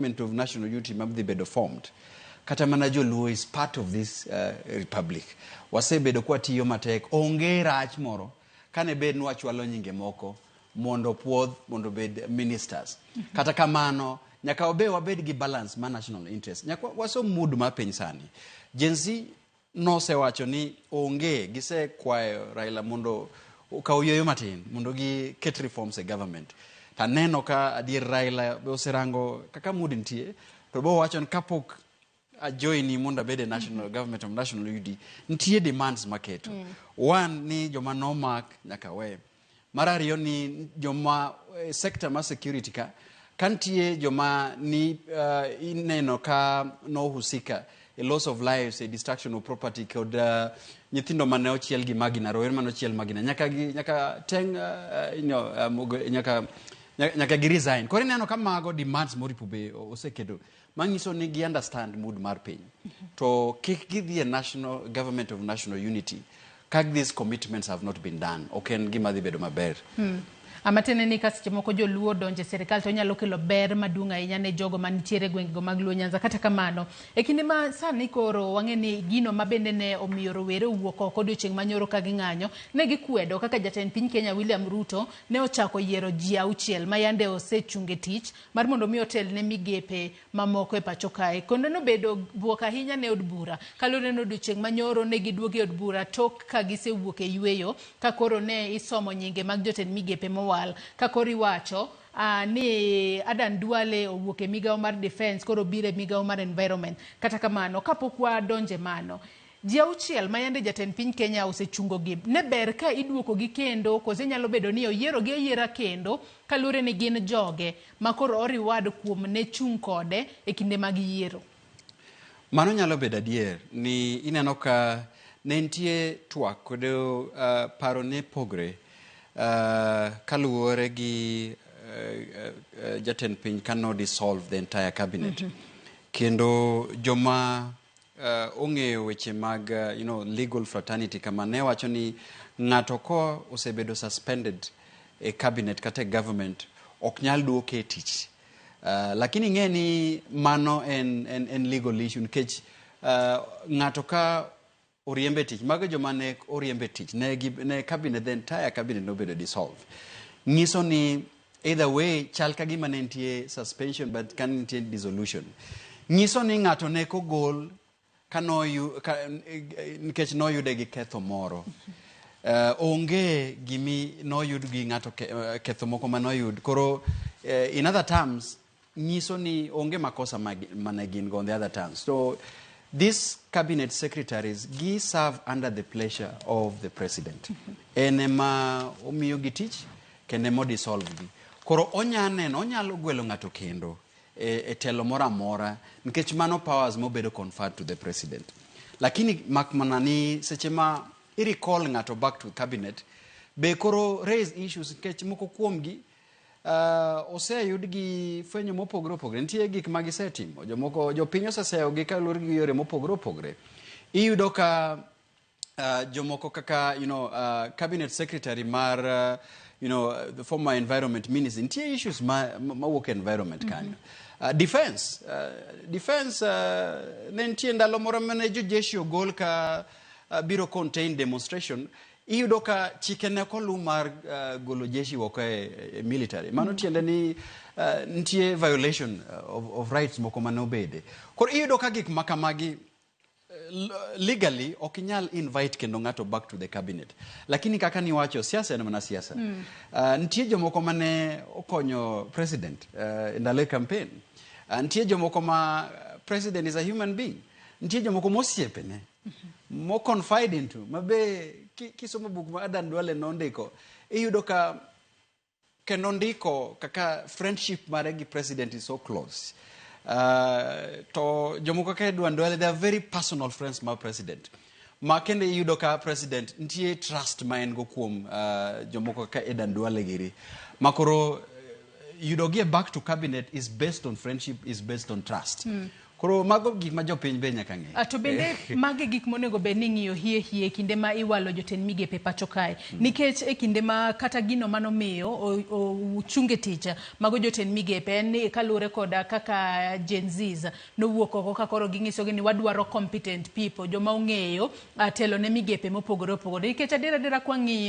Of National Unity madhi bedo formed, kata mana joluo is part of this republic. Wasebedo kwatiyo matek, onge rach moro kane bed ni wachwalo nyinge moko mondo puodh mondo obed ministers. Kata kamano, nyaka wabe wabed gi balance mar national interest. Nyaka wasom mood mar piny sani. Gen Z nosewacho ni onge, gisekwayo Raila mondo okaw yueyo matin mondo giket reforms e government. To aneno ka adier Raila be oserango kaka mood nitie, to be owacho ni kapok ajoini mondo abed e national government of national unity, nitie demands maketo. One, ni joma nomak nyaka we. Mar ariyo, ni joma sector mar security ka nitie joma ni ineno ka nohusika e loss of lives, e destruction of property kod nyithindo mane ochiel gi magina, rowere mane ochiel magina, nyaka gi, nyaka teng nyaka gi resign. Koro ineno ka mago demands moripo be oseketo manyiso ni gi understand mood mar piny, to kik gidhi e national government of national unity ka these commitments have not been done. Ok en gima dhi bedo maber. Amatiende ni ka seche moko joluo odonjo e sirikal, to onyalo kelo ber maduong' ahinya ne jogo manitiere e gwengego mag Luo Nyanza. Kata kamano, e kinde ma sani koro wang'e ni gino ma bende ne omiyo rowere owuok oko odiochieng' manyoro ka ging'anyo, ne gikwedo kaka jatend piny Kenya William Ruto ne ochako yiero ji auchiel ma yande osechung e tich mar mondo mi otel ne migepe mamoko e pacho kae. Kendo nobedo buok ahinya ne od bura kaluwore ni odiochieng' manyoro ne giduogo e od bura tok ka gisewuok e yueyo, ka koro ne isomo nyinge mag jotend migepe mowal, ka koro iwacho ni Adan Duale owuok e migawo mar defense, koro obiro e migawo mar environment. Kata kamano, kapok wadonje mano, ji auchiel ma yande jatend piny Kenya osechungo gi, ne ber ka iduoko gi kendo, koso nyalo bedo ni oyiero gi ayiera kendo kaluwore ni gin joge ma koro oriwad kuom ne chung' kode e kinde mag yiero? Mano nyalo bedo adier ni ineno ka ne nitie twak kod paro ne pogre kaluwore gi jatend piny kano dissolve the entire cabinet. Kendo joma ong'eyo weche mag legal fraternity kama ne wacho ni ng'ato ko osebedo suspended e cabinet kata e government, ok nyal duoke e tich. Lakini ing'e ni mano en legal issue, nikech ng'ato ka oriembe tich, mago joma ne oriembe tich ne cabinet, the entire cabinet nobedo dissolved, nyiso ni either way chal ka gima ne nitie suspension, but ka nitie dissolution nyiso ni ng'ato ne kogol ka noyu, ka, nikech noyude gi ketho moro. Onge gimi noyud gi ng'ato ketho moko manoyud. Koro in other terms nyiso ni onge makosa mane gin go on the other terms. So these cabinet secretaries gi serve under the pleasure of the president. En ema omiyo gi tich kendo ema odissolve gi. Koro onya neno, onyalo gwelo ng'ato kendo e telo moro amora, nikech mano powers mobedo conferred to the president. Lakini mak mana ni seche ma i recall ng'ato back to cabinet be koro raise issues, nikech moko kuomgi oseyud gi fwenyo mopogore opogore, nitie gik ma gisetimo, jomoko jopiny oseseyogi kaluwore gi yore mopogore opogore. Iyudo ka jomoko kaka cabinet secretary mar the former environment minister, nitie issues ma wuok e environment kanyo. Defense, ne nitie ndalo moro mane jojeshi ogol ka biro contain demonstration. Iyudo ka chike ne ok oluw mar golo jeshi oko e military. Mano tiende ni nitie violation of rights moko mane obede. Koro iyudo ka gik ma kamagi legally ok inyal invite kendo ng'ato back to the cabinet. Lakini kaka niwacho, siasa en mana siasa. Nitie jomoko mane okonyo president e ndalo e campaign. Nitie jomoko ma president is a human being, nitie jomoko mosiepene mo confide into mabe kisomo buk ma Adan Duale nondiko, iyudo ka kendo ndiko kaka friendship mare gi president is so close. To jomoko kaka Edwin Duale, they are very personal friends mar president, ma kendo iyudo ka president nitie trust ma en go kuom jomoko kaka Aden Duale giri, ma koro yudo gi e back to cabinet is based on friendship, is based on trust. Koro mago gik ma jopiny be nyaka ng'e. To bende magi gik monego bed ni ing'iyo hie hie e kinde ma iwalo jotend migepe pacho kae. Nikech e kinde ma kata gino manomiyo ochung e tich mago jotend migepe en ni kaluwore koda kaka Gen Zs nowuok oko ka koro ging'isogi ni wadwaro competent people, joma ong'eyo telo ne migepe mopogore opogore. Nikech adier adiera kwang'iyo